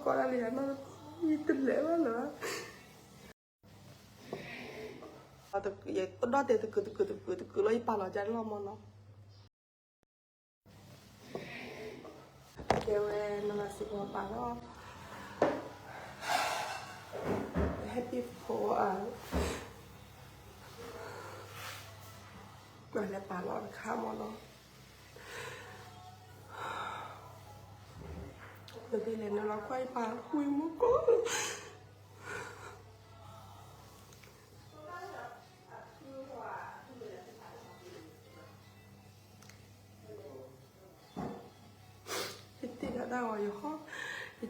ကိးဒၣ်လၢယၤနီၢ်တပီၢ် ယတလဲၤဘၣ်လၢၤဘၣ်. ယပဒီၣ်တဲာ်တကုာ်တကုာ်တကုာ်တကုာ်လီၤ ယပာ်လီၤကဒါလီၤမၢ်နီၤ. ကဲဝဲနီၢ်လၢစ့ၢ်ကီးပာ်လီၤ Happy for လဲၤပာ်လီၤတခါမၢ်နီၤ. နသ့ၣ်လဲၤနုာ်လီၤကွၢ်ယပာ်ဝံၤမူကီၢ် ယတ့တၢ်တၢ်ဂီၤယဟီၣ်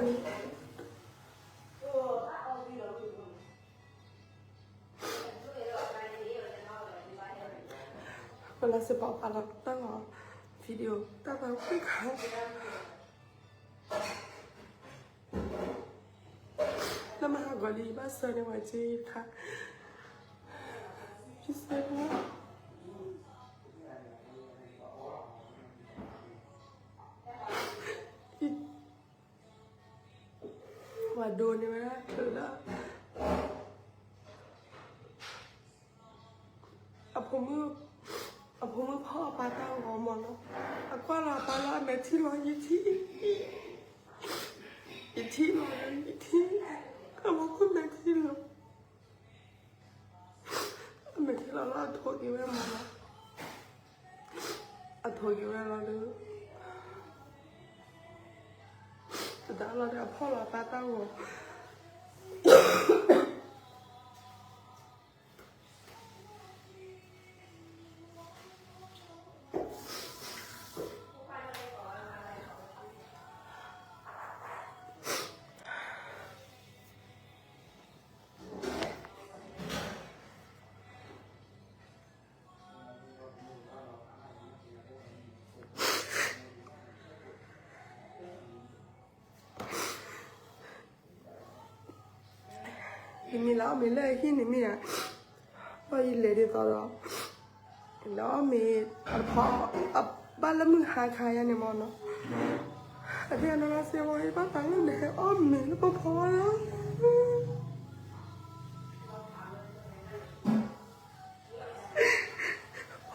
ယပာ်လီၤတၢ်ဂီၤခါန့ၣ် ပလီၤစ့ၢ်ကီးပာ်လီၤတၢ်ဂီၤ video တၢ်သးဝံၣ်ခါ လၢမဟါဂီၤလံ ယဘၣ်ဆၢန့ၢ်ဝဲက့ခါ ယဆၢန့ၢ် ပှၤဒိးန့ၢ်ဝဲဒၣ်ချုးလၢ အဖိမုၣ် အဖိမုၣ်ဖီၣ်အပၢ်တၢ်ဂီၤမၢ်နီၤ, အကွၢ်လီၤအပၢ်လၢအမဲာ်ထံလီၤ ယထံၣ် ယထံၣ်လီၤ ယထံၣ် အဖိမုၣ်မဲာ်ထံလီၤ အမဲာ်ထံလီၤလၢအထိးက့ၤဝဲမၢ်နီၤ, အထိးက့ၤဝဲလီၤဒီး တဒါလီၤဒီးအဖီၣ်လီၤအပၢ်တၢ်ဂီၤ ယမ့ၢ်လၢအီၣ်မ့ၤလၢအဟံၣ်န့ၣ်မ့ၢ်ဧါ, ဘၣ်ယလဲၤဒ်သိးဒီး လၢအီၣ်မ့ၤ အတဖီ ဘၣ်လၢမုၢ်ဟါခါယါန့ၣ်မၢ်နီၤ, အဒ်အနီၢ်စ့ဝဲ ယဘၣ်သးလၢနဟဲအီၣ်မ့ၤလၢပဖီလီၤ ဖီအီ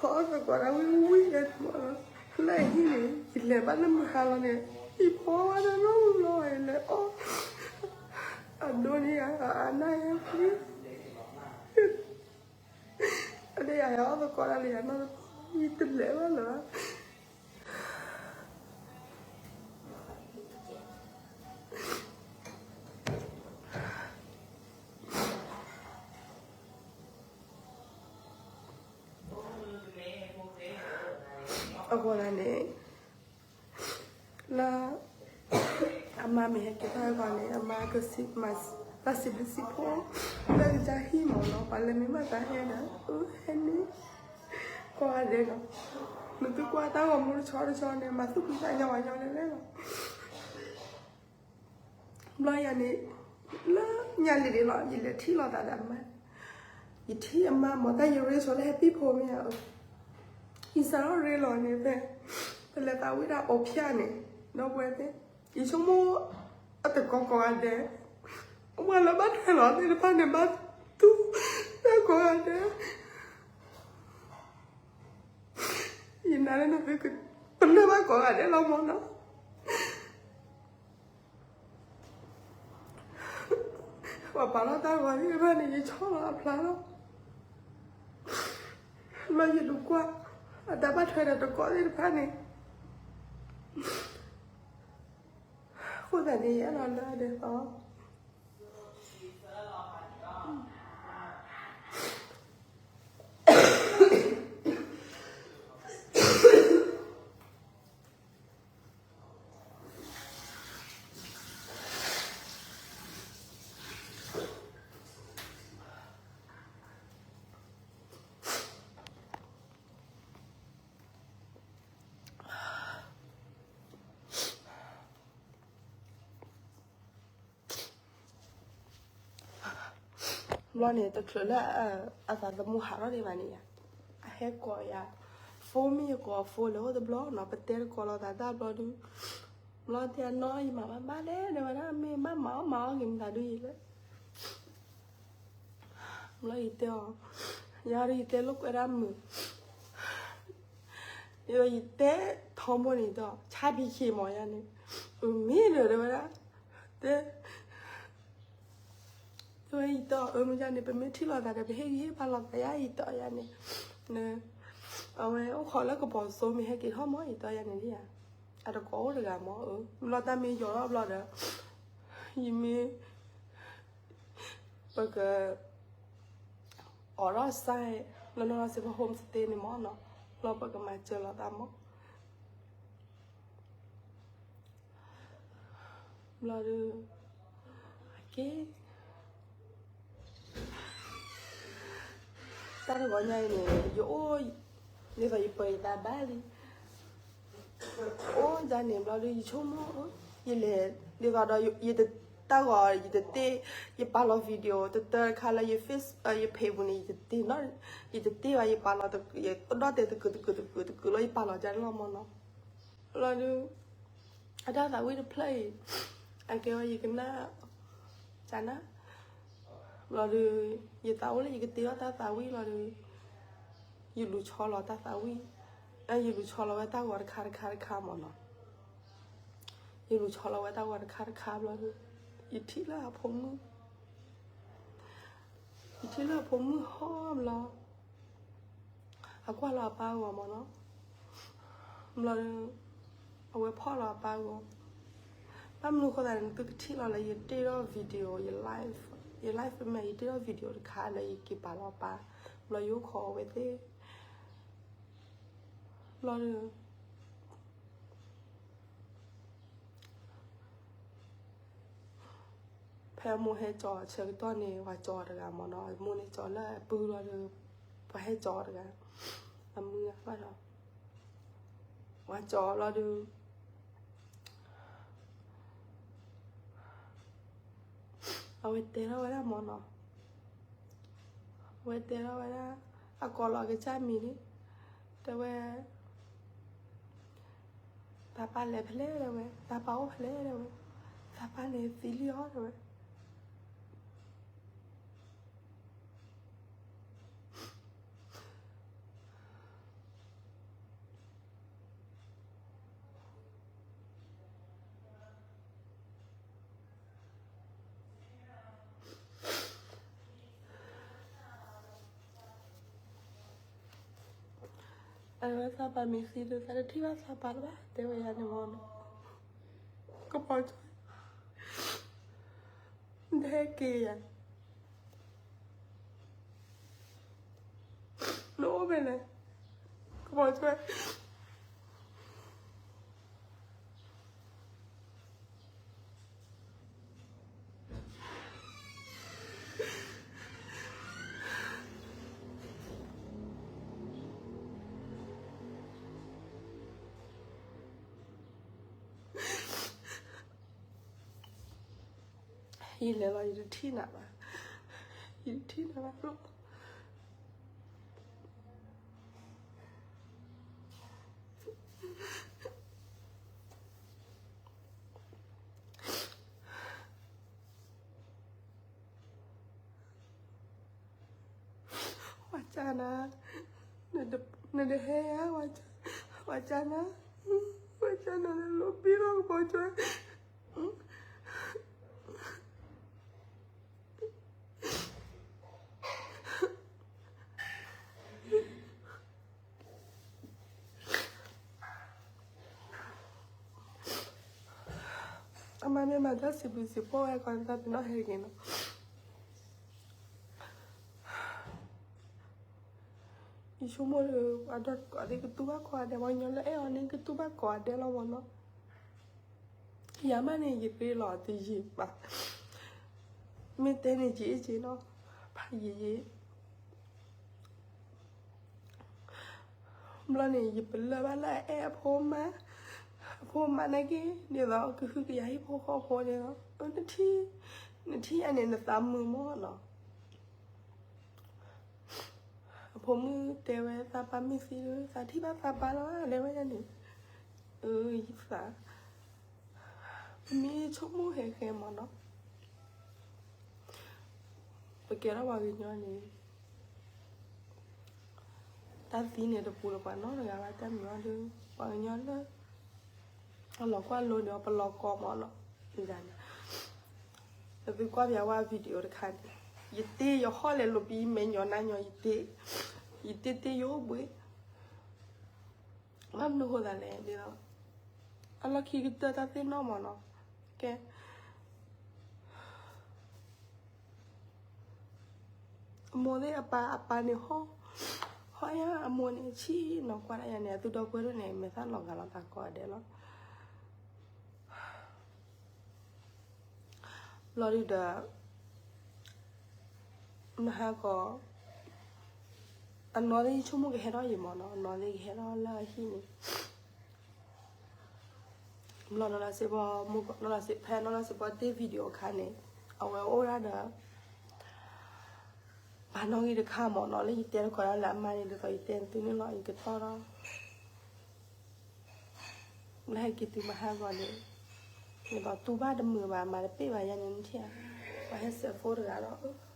ၣ်သကိးဒၣ်ဝံၣ်ဝံၣ်ယါန့ၣ်မၢ်နီၤ, လၢအဟံၣ်န့ၣ် ယလဲၤဘၣ်လၢမုၢ်ဟါလီၤန့ၣ် ယဖီဝဲဒၣ်နီတဘျီ ယလဲၤအီၣ် အဒိန့ၣ်ယါ အနၢ်ဟဲဖှံ အဒ်ယၤယအီၣ်သကိးဒၣ်လၢယၤနီတဘျီ ယတလဲၤဘၣ်လၢၤဘၣ် အဃိသတးန့ၣ် လၢ အမါမ့ၢ်ဟဲက့ၤထီၣ်အဂီၢ်န့ၣ် အမါကစံးမၤ တၢ်စံးဘျုးစံးဖှိၣ် လၢကစၢ်ဟံၣ်မၢ်နီၤ ပှၤလၢမ့ၢ်ဘၣ်တၢ်ဟဲဒီး ဟဲန့ၣ် ကိးဂၤဒဲးနီၤ နသုကွၢ်တၢ်ဂီၤမူတဆီတဆီန့ၣ် မၤသူၣ်ဖှံသးညီပှၤညီလဲၣ်လဲၣ်လီၤ ဘျီယၤန့ၣ် လၢညါလံၤလံၤလီၤ ယလဲၤထံၣ်လိာ်သးဒီးအမါ, ယထံၣ်အမါမၢ် တၢ်ယရ့ဆိလၢဟဲပံၣ်ဖိမ့ၢ်ဧါ, ယစးထီၣ်ရ့လီၤန့ၣ်ဖဲ ပလဲၤသးဝံၣ်ဒၣ်အီဖၠၣ်န့ၣ် ဒီပုၢ်ဝဲၢ်သ့ၣ်, ယဆိကမိၣ် အတကိးကိးဂၤဒဲး, အဝဲလၢဘၣ်ထွဲလီၤသ့ၣ်တဖၣ်န့ၣ် ဘၣ်တူၢ်တၢ်ကိးဂၤဒဲး ယနာ်လၢနသုကပလၢၢ်ဘၣ်ကိးဂၤဒဲးလီၤမၢ်နီၤ. ပှၤပာ်လီၤတၢ်ဂီၤသ့ၣ်တဖၣ်န့ၣ် ယဆီၣ်လီၤအဖျါလီၤ. ဘျီယဒုးကွၢ် အတၢ်ဘၣ်ထွဲဒီးတကိးသ့ၣ်တဖၣ်န့ၣ် အဃိသတးန့ၣ် ယအဲၣ်ဒိးလၢဒ်သိး ဘျီန့ၣ် တချုးလၢအသးသမူဟးထီၣ်ဒံးဘၣ်န့ၣ်ယါ, အဟဲကိးယၤ, phone မ့ၢ်ယကိး phone လဲၤအိၣ်တဘျီနီၤ, ပတဲတကိးလိာ်သးတၢ်ဘျီဒုး, ဘျီတဲအနီၢ် ယမၤဘၣ်ဘၣ်လဲၣ် တဲဝဲဒၣ် မ့ၢ်ဘၣ်မၤအီၣ်မၤအီၣ်ဂ့ၤမတၤဒုးယံၤလဲၣ်. ဘျီယတဲအီၤ, ယၤဒုးယတဲလိာ်ကွဲဒၣ်မုာ်, ယတဲထီဘိန့ၣ်ဒီး ဆါဘံၤဆ့ၣ်မးယၤန့ၣ်, မ့ၢ်ဒီးတဲဝဲဒၣ်, တဲ တဲဝဲယတီ အၢ မ့ၢ်ယၤန့ၣ် ပမ့ၢ်ထံၣ်လိာ်သးဒီး ပဟ့ၣ်ဂံၢ်ဟ့ၣ်ဘါလိာ်သးယၤ ယတီယၤန့ၣ်, အဝဲအိၣ်ခိးလၢကပီၤစိမ့ၢ်ဟဲက့ၤထီၣ်မး ယတီယၤန့ၣ်ဒ်ယၤ, အတကိးအိၣ်တဂၤမး အၢ ဘျီတၢ်မ့ၢ်ယီၤထီၣ်ဘျီဒီး, ယမ့ၢ် ပက အိးထီၣ်စဲ လၢနီၢ်နီၢ်စ့ၢ်ကီး home stay န့ၣ်မးနီၤ, ဘျီပကမၤစၢၤလိာ်သးမး ဘျီဒီး အက့ တၢ်တဂီၤညါအံၤန့ၣ် ယအိၣ် ဒ်သိးယပၢၤယသးဘၣ်လံ, အိၣ်ဒ်န့ၣ်ဘျီဒီး ယဆိကမိၣ် ယလဲၤ ဒ်သိးဒီး ယတ တၢ်ဂီၤ ယတတ့ၢ် ယပာ်လီၤ video တတၢ်တခါလၢ ယ face ယ page ပူၤန့ၣ် ယတတ့ၢ်နီၤ, ယတတ့ၢ်ဘၣ် ယပာ်လီၤ ယဒီၣ်တဲာ်တကုာ်တကုာ်တကုာ်တကုာ်လီၤ ယပာ်လီၤဒ်န့ၣ်လီၤမးနီၤ, ဘျီဒီး အတၢ်သးဝံၣ်တဖျၢၣ်အံၤ အကဲဝဲယကနၣ် ကနၣ် ဘျီဒီး ယသးအိၣ်လၢယကတ့ထီၣ်တၢ်သးဝံၣ်လီၤဒီး ယလူၤဆီလီၤတၢ်သးဝံၣ်, ယလူၤဆီလီၤဝဲတၢ်ဂီၤတခါတခါတခါမးနီၤ, ယလူၤဆီလီၤဝဲတၢ်ဂီၤတခါတခါဘျီဒီး ယထံၣ်လၢအဖိမုၣ်, ယထံၣ်လၢအဖိမုၣ်ဟီၣ်ဘျီ အကွၢ်လီၤအပၢ်အဂီၢ်မးနီၤ, ဘျီဒီး အဝဲဖီၣ်လီၤအပၢ်အဂီၢ်, ဘၣ်မနုၤဃိသးန့ၣ် နသုကထံၣ်လီၤလၢယတ့ထီၣ် video ယ live, ယ live မ့ၢ် ယတ့ထီၣ် video တခါလၢယက့ၤပာ်လီၤအပၢ်, ဘျီယအိၣ်ခိးအဝဲသ့ၣ်, ဘျီဒီး ဖဲအမိၢ်ဟဲကၠီၤဆၢကတီၢ်န့ၣ် ပှၤကၠီၤတဂၤမးနီၤ, အမိၢ်န့ၣ်ကၠီၤလၢအပုၢ်လီၤဒီး ပှၤဟဲကၠီၤတဂၤ, အမုၢ်ဘၣ်ဒီး ပှၤကၠီၤလီၤဒီး အဝဲတဲထီၣ်ဝဲဒၣ်မးနီၤ, အဝဲတဲထီၣ်ဝဲဒၣ် အကိးလီၤအကစၢ်မံၤန့ၣ်, တဲဝဲ သးပၢ်လဲၤဖဲလဲၣ် တဲဝဲ, သးပၢ်အိၣ်ဖဲလဲၣ် တဲဝဲ, သးပၢ်န့ၣ်သံလံအီၤ တဲဝဲ အဝဲသးပၢ်မ့ၢ်သံဒီး သးတထံၣ်ဘၣ်သးပၢ်လၢၤဘၣ် တဲဝဲယၤန့ၣ်မးနီၤ, ကပီၤကွံာ် နတဟဲက့ၤယၤ နအိၣ်ဖဲလဲၣ် ကပီၤကွံာ် ယလဲၤလီၤ ယတထံၣ်နၤဘၣ်, ယတထံၣ်နၤဘၣ်လီၤ. ဝၤကၢ်နၤ, နတဟဲဧါ, ဝၤကၢ်နၤ, ဝၤကၢ်နၤ နလိၣ်ဘံၣ်လီၤကပီၤကွံာ် အမါမ့ၢ်မၤတၢ်စံးဘျုးစံးဖှိၣ်ဝဲ ကီးတၢ်ပ့ၤနီၣ်ဟဲက့ၤနီၤ. ယဆိကမိၣ်ဒီး ပှၤဒီတကီးသ့ၣ်ကတူၢ်ဘၣ်ကိးဂၤဒဲး, ပှၤကညီလၢအဲၣ်အီၤန့ၣ် ကတူၢ်ဘၣ်ကိးဂၤဒဲးလီၤမးနီၤ. ယၤမးန့ၣ် ယရ့လီၤတယံာ်ဘၣ်, မ့ၢ်တဲန့ၣ် ယအ့ၣ်က့နီၤ, ဖးယံာ်ယံာ် ဘျီန့ၣ် ယပလၢၢ်ဘၣ်လၢအအဲၣ်အဖိမါ, အဖိမါနာ်က့ ဒ်သိးကဟုကယာ်ဟံၣ်ဖိဃီဖိန့ၣ်လီၤ. နထံၣ်, နထံၣ်ယၤန့ၣ် နသးမုာ်မးနီၤ. အဖိမုၣ်တဲဝဲ သးပၢ်မ့ၢ်သံဒီး သးထံၣ်ဘၣ်သးပၢ်လီၤ တဲဝဲဒၣ်န့ၣ်, အၢ ယသး, မ့ၢ်ဆိကမိၣ်ဟဲဃဲမၢ်နီၤ, ပကဲထီၣ်ပှၤကညီန့ၣ် တၢ်သံန့ၣ်တပူၤလၢပှၤနီတဂၤဘၣ်, တၢ်မုာ်အီၤဒီး ပှၤကညီလၢ အလီၤကွၢ်လိန့ၣ် ပလီၤကီမၢ်နီၤ, န့ၣ် ပသုကွၢ်ပၠးဝဲ video တခါန့ၣ်, ယတ့ယဟီၣ်လဲၤလိာ်ပံမဲာ်ညီနါညီ ယတ့, ယတ့တ့ယအိၣ်ဘှံး, ဘၣ်မနုၤဃိသးလဲၣ်ဒီး အလီၢ်ခံကတၢၢ်တၢ်သ့ၣ်နီၣ်မၢ်နီၤ, ကဲ အမိၢ်သ့ၣ်အပၢ်, အပၢ်န့ၣ်ဟီၣ်, ဟီၣ်ယါအမိၢ်န့ၣ်ဆံးနီၤ, ကွၢ်ဒၣ်ယၤန့ၣ် အသူဒီပုၢ်ဝဲၢ်န့ၣ် မဲာ်သၣ်လီၤဂာ်လီၤသးကိးဂၤဒဲးလီၤ. ဘျီဒုဒီး မဟါကီး အနီၢ်သ့ၣ်ဆိကမိၣ်ကဟဲထီၣ်ယံၤမၢ်နီၤ, အနီၢ်သ့ၣ်ကဟဲထီၣ်လၢအဟံၣ်န့ၣ် ဘျီနီၢ်လါစ့ဖီ, မုၢ်ကီးနီၢ်လါစ့ဖဲ နီၢ်လါစ့ဖီတ့ video အခါန့ၣ် အဝဲအိၣ်ဒၣ်ဒီး ပှၤနီၣ်ဂံၢ်တခါမၢ်နီၤ, လၢယတဲတကိးဒၣ်လၢအမါန့ၣ် ဒ်သိးယတဲသုန့ၣ်လီၤ, ယကတီၢ်ထီၣ် လၢဟဲက့ၤတုၤမဟါဂီၤန့ၣ်, ဒ်သိးတူၢ်ဘၣ်တမုာ်ဘၣ်, မၤတပ့ၢ်ဘၣ်ယၤန့ၣ်ထံၣ်, ပှၤဟဲစဲးဖိတဂၤဒီး